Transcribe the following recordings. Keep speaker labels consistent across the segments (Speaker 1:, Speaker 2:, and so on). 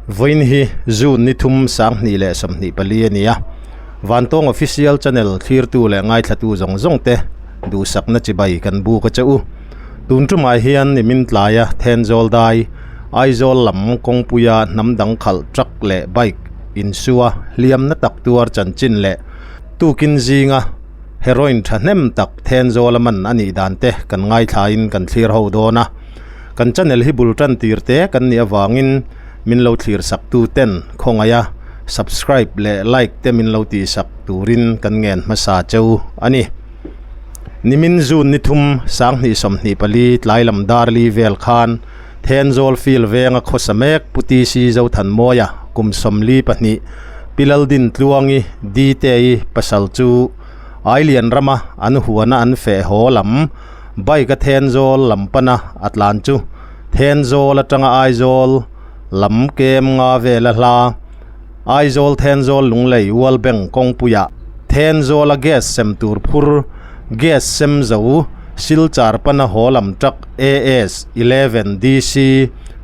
Speaker 1: Vawiin hi June ni thum 24 leh 24 a ni a, Vantawng Official Channel thlirtu leh ngaithlatu zawng zawng te duhsakna chibai kan buk a che u. Tun tumah hian nimin tlaia Thenzawl dai, Aizawl lam kawngpuia hnam dang khalh truck leh bike insua hliamna tak tuar chanchin leh tukin zinga heroin thahnem tak Thenzawl a man a nih dan te kan ngaithlain kan thlir ho dawn a. Kan channel hi bul tan tir te kan nih avangin min lo thlir sak tu ten khawngaih a subscribe leh like te min lo tih sak turin kan ngen hmasa cheu a ni. Nimin June ni thum 2024 tlai lam dar li vel khan Thenzawl Field venga khawsa mek Pu TC Zothanmawia kum 42 Pi Laldin Tluangi Dtei pasal chu Ailian rama an huana an feh haw lam Bike a Thenzawl lam pana a tlan chu Thenzawl atanga Aizawl lam kem nga vela hla Aizawl Thenzawl Lunglei World Bank kawngpuiah Thenzawl a gas sem tur phur gas sem zo Silchar pana haw lam truck AS 11 DC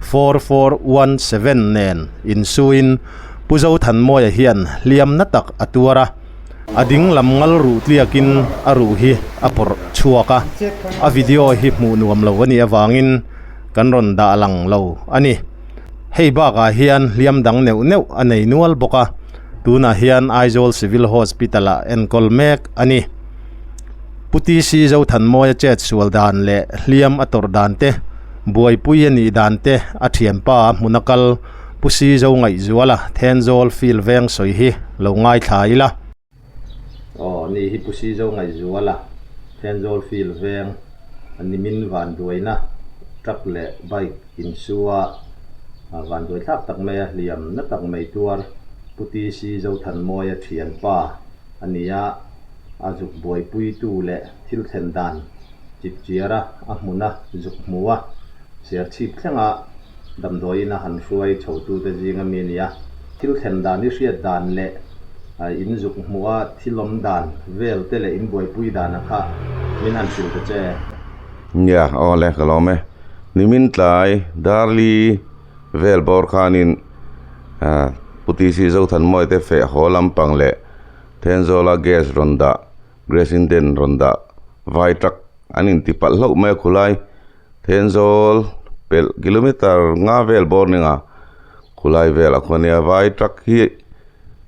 Speaker 1: 4417 nen insuin Pu Zothanmawia hian hliamna tak a tuar a. A ding lam ngal ruh tliakin a ruh hi a pawrh chhuak a, a video hi hmuh nuam lo a nih avangin kan rawn dah lang lo a ni. Hei bakah hian hliam dang neuh neuh a nei nual bawk a, tunah hian Aizawl Civil Hospital ah enkawl mek a ni. Pu TC Zothanmawia chet sual dan leh hliam a tawrh dan te, buaipui a nih dan te a thianpa hmuna kal Pu Si Zo Ngaihzuala Thenzawl Field veng sawi hi lo ngaithla ila. Aw ni hi Pu Si Zo Ngaihzuala Thenzawl Field veng a nimin van duaina truck leh bike insua van duai thlak tak mai a hliam na tak mai tuar Pu TC Zothanmawia thianpa a ni a, a zuk buaipuitu leh thil thlen dan chipchiara a hmuna zuk hmu a serchhip thlenga Damdawiin a han hruai chhotute zinga mi a ni a, thil thlen dan i hriat dan leh in zuk hmuh a thil awm dan vel te leh in buaipui dan a kha min han hrilh ta che.
Speaker 2: Nia, aw le, ka lawm e. Nimin tlai Darli vel bawr khanin Pu TC Zothanmawia te feh haw lampang leh Thenzawla gas rawn dah, Grace Inden rawn dah vai truck an inti palh hlauh mai a khulai. Thenzawl pelh kilometer nga vel bawr ninga khulai velah khuan nia vai truck hi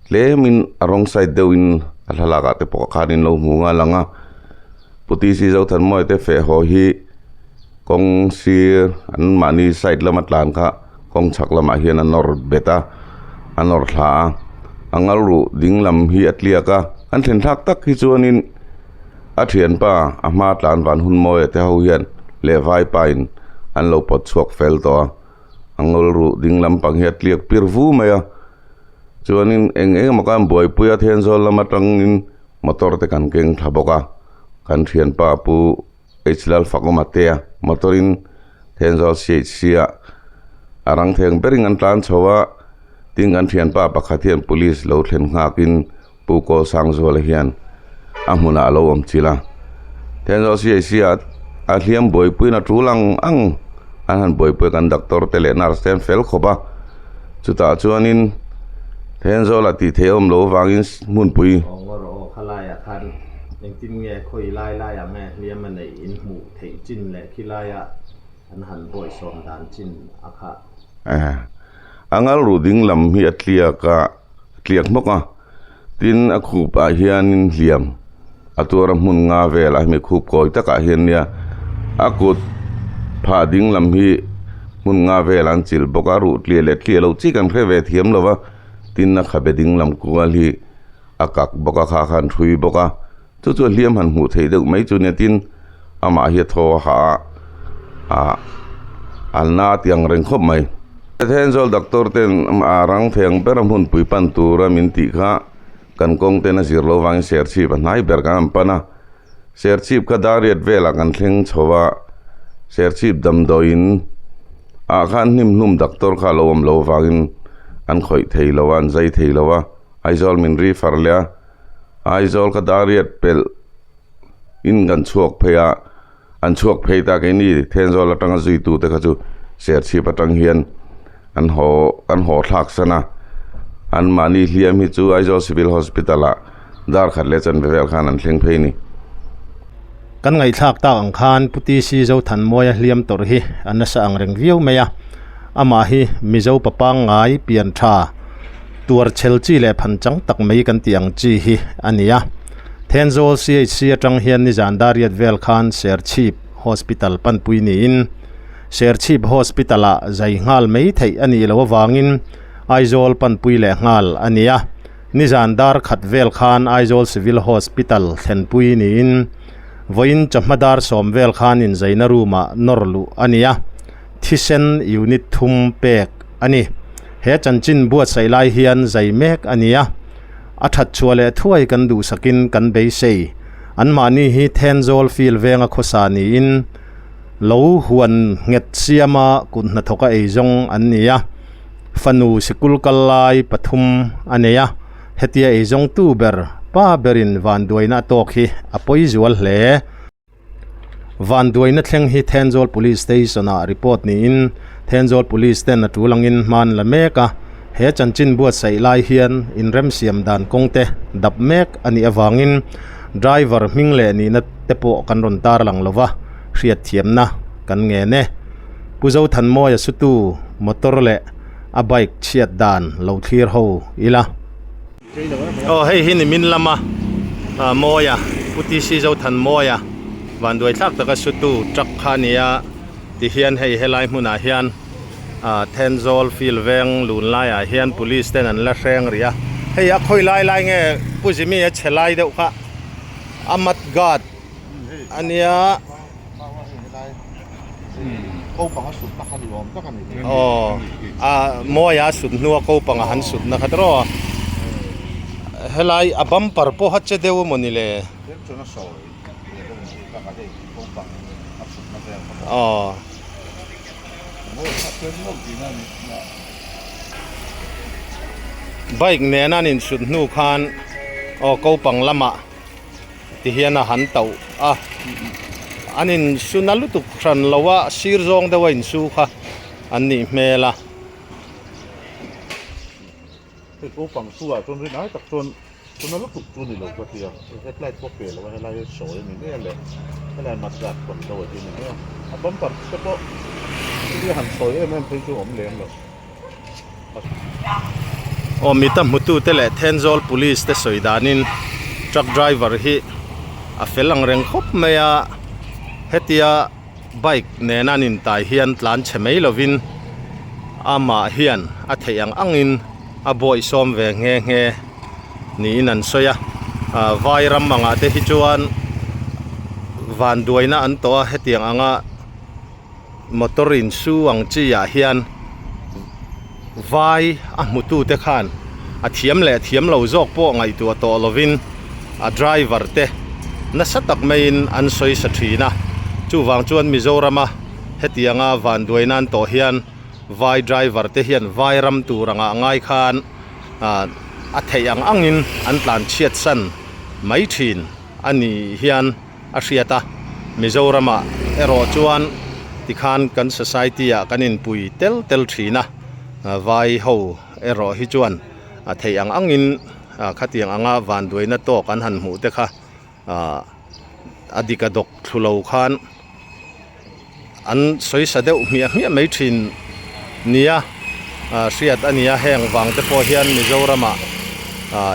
Speaker 2: tlemin a rawng side deuhin a thlalak ah te pawh khanin lo hmu nghal ang a Pu T C Zothanmawia te feh haw hi kawng sir an mahni side lama tlan kha kawng chhak lamah hian a nawr bet a a nawr thla a a ngal ruh ding lam hi a tliak a an thlen thlak tak hi chuanin. A thianpa a hma tlan van hun mawi te ho hian leh vaipa in an lo pawt chhuak fel tawh a a ngawl ruh ding lampang hi a tliak pir vu mai a chuanin eng eng emaw khan buaipui a Thenzawl lam atangin motor te kan keng thla bawk a kan thianpa pu H Lalfakawma te a motor in Thenzawl CHC ah a rang theng berin an tlan chho a tin kan thianpa pakhat hian police lo thlen nghakin. Pu Kawl Sangzuala hian a hmunah a lo awm chilh a, Thenzawl CIC ah a hliam buaipuiin a tul ang ang an han buaipui a kan doctor te leh nurse te an fel khawp a, chutah chuanin Thenzawl ah tih theih a awm loh avangin hmunpui.
Speaker 1: Aw ngaw rawh aw khalaiah khan engtin nge khawi lai laiah nge hliam a neih in hmuh theih chin leh khilaiah an han bawihsawm dan chin a khah.
Speaker 2: A ngal ruh ding lam hi a tliak a. tliak hmawk a tin a khup ah hianin hliam a tuar a hmun nga velah hemi khup kawi takah hian nia a kut phah ding lam hi hmun nga velah an chilh bawk a ruh tliah leh tliah loh chi kan hre ve thiam lo va tin a khabe ding lam kual hi a kak bawk a kha khan hrui bawk a chu chu a hliam han hmuh theih deuh mai chu nia tin amah hi a thaw a hah a ah a na tih ang reng khawp mai. Thenzawl doctor ten a rang thei ang ber a hmunpui pan tura min tih kha kan kawng ten a zir loh vangin serchhip a hnai ber kan han pan a serchhip kha dariat velah kan thleng chho a serchhip damdawiin ah khan hnim hlum doctor kha a lo awm loh vangin an khawih thei lo a an zai thei lo a Aizawl min refer leh a Aizawl kha dariat pelh in kan chhuak phei a an chhuak phei ta keini Thenzawl atanga zuitu te kha chu Serchhip atang hian An haw an haw thlak san a, anmahni hliam hi chu Aizawl Civil Hospital ah dar khat leh chanve vel khan an thleng phei a ni.
Speaker 1: Kan ngaihthlak tak ang khan Pu TC Zothanmawia hliam tawrh hi a nasa ang reng viau mai a, amah hi Mizo pa pangngai pian tha tuar chhel chi leh phan chang tak mai kan tih ang chi hi a ni a. Thenzawl CHC atang hian nizan dariat vel khan Serchhip Hospital panpui niin Serchhip Hospital-ah zai nghal mai theih a nih loh avangin Aizawl panpui leh nghal a ni a. Nizan dar khat vel khan Aizawl Civil Hospital thlenpui niin vawiin chawhma dar sawm vel khan inzaina room-ah nawr luh a ni a, thisen unit thum pek a ni. He chanchin buatsaih lai hian zai mek a ni a, a that chhuah leh thuai kan duhsakin kan beisei. Anmahni hi Thenzawl field venga khawsa niin, Lo huan nghet siama kut hnathawka ei zawng an ni a, fanu sikul kal lai pathum a nei a, hetia ei zawngtu ber pa berin vanduaina a tawk hi a pawi zual hle. Vanduaina thleng hi Thenzawl Police Station-ah report niin Thenzawl Police ten a tul angin hman la mek a, he chanchin buatsaih lai hian inremsiam dan kawngte dap mek a nih avangin driver hming leh nihna te pawh kan rawn tarlang lo va. Hriatthiamna kan ngen e. Pu Zothanmawia sutu motor leh a bike chhiat dan lo thlir ho ila. Aw hei hi nimin lama Mawia, Pu TC Zothanmawia vanduai thlak taka sutu truck kha a nia tihian hei helai hmunah hian Thenzawl field veng lun laiah hian police ten an la hreng rih a. Hei a khawi lai lai nge Pu Jimmy a chhe lai deuh kha a mat guard. A nia. Aw a mawia sut hnua ko panga han sut na kha tawh a helai a bumper pawh a che deuh emaw ni le aw. Bike nena an insut hnu khan aw ko pang lamah. Ti hian a han tauh a, an insu na lutuk hran lo a, sir zawng deuh a insu kha an nih hmel a.
Speaker 3: Hei naupang chu ah chuan rin ai tak chuan chu na lutuk chu ni lo ka tia, headlight pawh pe lo a helai hi sawi a ni mai a le, helai mudguard pawn deuh a hi a ni mai a, a bumper te pawh chutia han sawi em em phei chu a awm lem lo.
Speaker 1: Aw mita hmutute leh Thenzawl Police te sawi danin truck driver hi a fel ang reng khawp mai a, hetia bike nena an intai hian tlan chhe mai lovin amah hian a theih ang angin a bawihsawm ve nghe nghe niin an sawi a, ah vai ram angah te hi chuan vanduaina an tawh a hetiang anga. Motor in su ang chi ah hian vai a hmu tu te khan a thiam leh thiam lo zawk pawh ngaihtuah tawh lovin a driver te nasa tak maiin an sawi sa thin a, chuvang chuan Mizoram a hetianga vanduai nan tawh hian vai driver te hian vai ram tur angah ngai khan ah a theih ang angin an tlan chhiat san mai thin a nih hian. A hriat a, Mizoramah erawh chuan tikhan kan society ah kan inpui tel tel thin a, vai ho erawh hi chuan a theih ang angin khatiang anga vanduaina tawk an han hmuh te kha a dik a dawk thlu lo khan an sawi sa deuh hmiah hmiah mai thin nia hriat a ni a, heng vang te pawh hian Mizoramah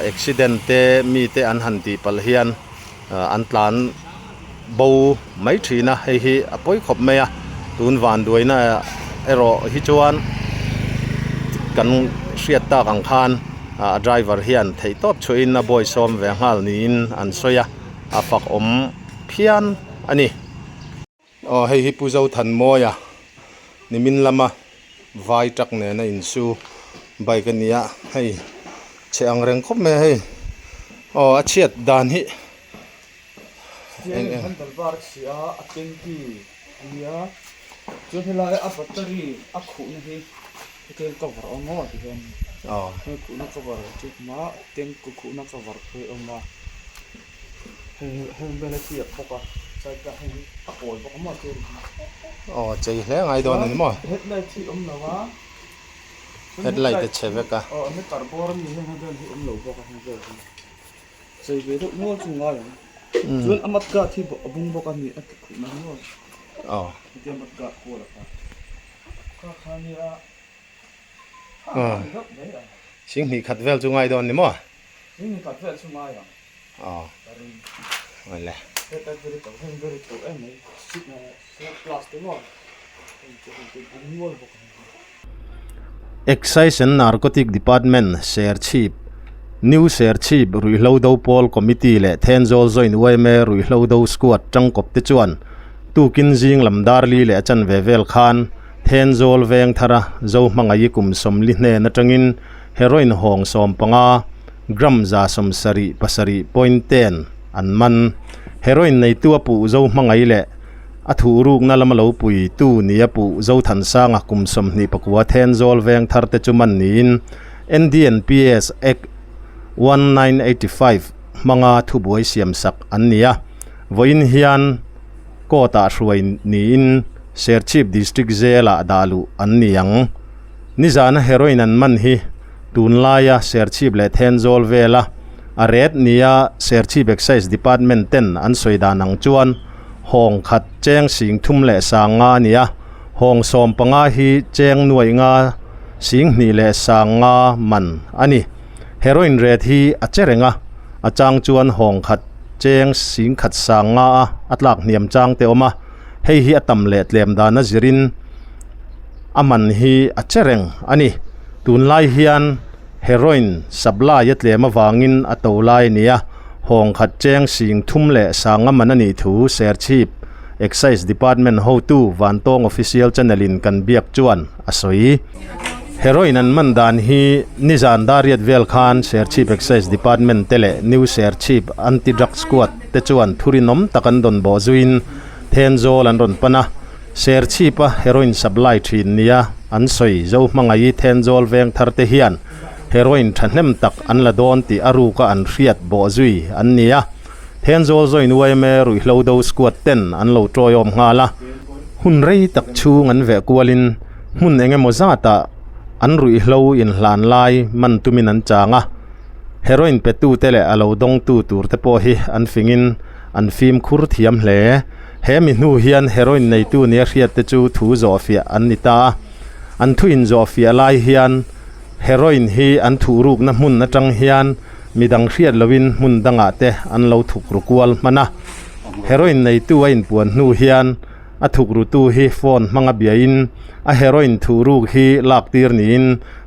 Speaker 1: accident te mite an han tih palh hian. An tlan bo mai thin a, hei hi a pawi khawp mai a, tun vanduaina erawh hi chuan kan hriat tak ang khan a driver hian theih tawp chhuahin a bawi sawm ve nghal niin an sawi a, a fak awm phian a ni. Aw hei hi Pu Zothanmawia nimin lama vai truck nena insu bike a ni a hei chhe ang reng khawp mai a hei aw a chhiat dan hi eng eng
Speaker 4: handle bar a chhia a a tanky a nia chuan helai a battery a khuhna hi hetiang cover a awm maw tihian
Speaker 1: aw
Speaker 4: hei khuhna cover chu a awm a tank khuhna cover pawh a awm a.
Speaker 1: Aw chei hle ngai dawn a ni maw? Headlight a chhe vek a.
Speaker 4: Aw meter bawr ami hian vel hi awm lo bawk a heng vel hi. Chei ve deuh nual chu ngai ang. Chuan a mat guard hi a bung bawk a ni a ti khuh na nual.
Speaker 1: Aw.
Speaker 4: Hetia mat guard kual a kha. Kha kha nia. Kha kha ni deuh mai a.
Speaker 1: Singhnih khat vel chu ngai dawn ni maw?
Speaker 4: Singhnih khat vel chu ngai ang.
Speaker 1: Aw.
Speaker 4: Ka ring.
Speaker 1: Awle.
Speaker 4: Heta very to heng very to em mai. Plus te maw. Heng te heng te bung nual bawk a ni.
Speaker 1: Excise and Narcotic Department, Serchhip, New Serchhip Ruihhlo Do Pawl Committee leh Thenzawl Joint yma Ruihhlo Do Squad tangkawp te chuan tukin zing lam darli leh a chanve vel khan Thenzawl veng thara Zohmangaih kum 40 hnen atangin heroin hawng 15 gram 177 point ten an man. Heroin neitu a puh Zohmangaih leh a thuh rukna lama lo pui tu nia puh Zothansanga kum 29 Thenzawl veng thar te chu man niin NDNPS Act 1985 hmanga thubuai siam sak an ni a. Vawiin hian court ah hruai niin Serchhip District Jail ah dah luh an ni ang. Nizana heroin an man hi tunlaia Serchhip leh Thenzawl vela a ret nia Serchhip Excise Department ten an sawi dan ang chuan hawng khat cheng 35,000 a ni a, hawng 15 hi cheng 2,500,000 man a ni. Heroin ret hi a che reng a, a chang chuan hawng khat cheng 1,000 a a tlak hniam chang te awm a, hei hi a tam leh tlem dan a zirin a man hi a che reng a ni. Tunlai hian heroin supply a tlem avangin a to lai a ni a, hawng khat cheng 3,000 man a nih thu Serchhip Excise Department hotu Vantawng Official Channel in kan biak chuan a sawi. Heroin an man dan hi nizan dariat vel khan Serchhip Excise Department te leh New Serchhip Anti Drug Squad te chuan thurinawm tak an dawn bawh zuiin Thenzawl an rawn pan a, Serchhip a heroin supply thin nia an sawi Zohmangaih Thenzawl veng thar te hian heroin thahnem tak an la dawn tih a ruka an hriat bawh zui an ni a. Thenzawl zawin yma ruihhlo do squad ten an lo tawiawm nghal a, hun rei tak chhung an veh kualin hmun eng emaw zatah an ruihhlo inhlan lai man tumin an chang a, heroin petute leh a lo dawngtu turte pawh hi an fingin an fimkhur thiam hle. He mi hnu hian heroin neitu nia hriatte chu thu zawhfiah an ni ta a, an thu inzawhfiah lai hian heroin hi an thuhrukna hmun atang hian midang hriat loin hmun dangah te an lo thuk ru kual hman a. Heroin neitu a inpuan hnu hian a thuk rutu hi phone hmanga biain a heroin thuhruk hi lak tir niin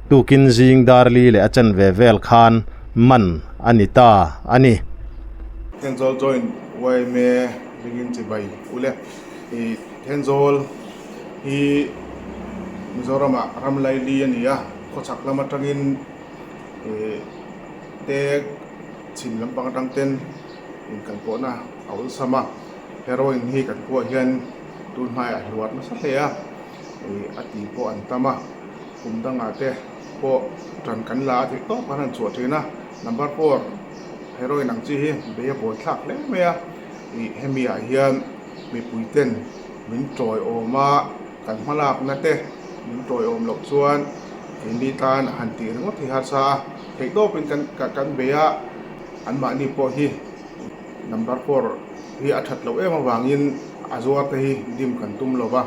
Speaker 1: tukin zing darli leh a chanve vel khan man a ni ta a ni.
Speaker 5: Thenzawl joint yma ringin chibai ule i Thenzawl hi Mizoramah ram laili a ni a, khawchhak lam atangin ih te chhim lampang atang ten inkalpawhna a awlsam a, heroin hi kan khuaah hian tun hnaiah hluar nasa hle a, ih a ti pawh an tam a, kum dangah te pawh tan kan la a theih tawp an han chhuah thin a, number four heroin ang chi hi bei a bawl thlak hle mai a, ih hemi ah hian mipui ten min tawiawm a, kan hmalakna te min tawiawm loh chuan keini tan han tih ringawt hi harsa a, theihtawpin kan kan bei a, anmahni pawh hi number four hi a that loh em avangin a zuar te hi dim kan tum lo va,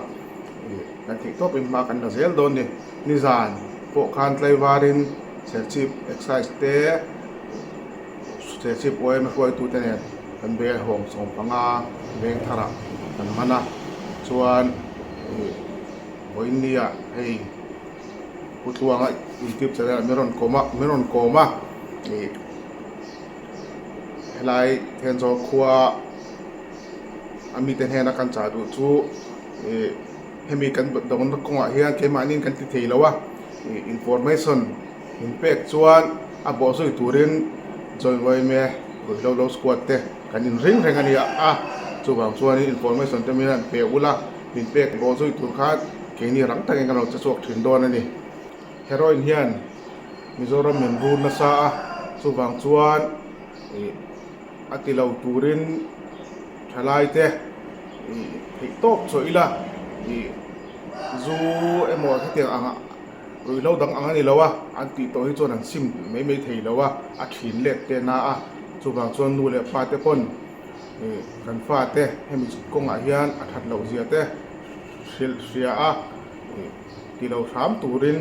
Speaker 5: kan theihtawpin hma kan la zel dawn ni. Nizan pawh khan tlaivarin Serchhip Excise te Serchhip yma hruaitute nen kan bel hawng 15 veng tharah kan man a, chuan ih vawiinnia hei Pu Tluanga YouTube channel ah min rawn kawm a min rawn kawm a ih helai Thenzawl khua a mite hnena kan chah duh chu ih hemi kan dawngna kawngah hian keimahniin kan ti thei lo a ih information min pek chuan a bawhzui turin joint yma ruihhlo lo squad te kan inring reng a ni a chuvang chuanin information te min han pe ula min pek bawhzui tur khan keini rang takin kan lo che chhuak thin dawn a ni. Heroin hian Mizoram min run nasa a chuvang chuan ih a ti lo turin thalai te ih theih tawp chawh ila ih zu emaw hetiang ang ah. Ruihhlo dang ang a ni lo a, an tih tawh hi chuan an sim mai mai thei lo a, a thin let te na a. Chuvang chuan nu leh pa te pawn kan fa te hemi kawngah hian a that loh zia te hrilh hria a, ti lo hram turin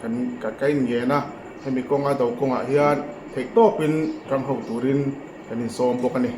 Speaker 5: kan ka inngen a. Hemi kawnga do kawngah hian theihtawpin ram ho turin kan insawm bawk a ni.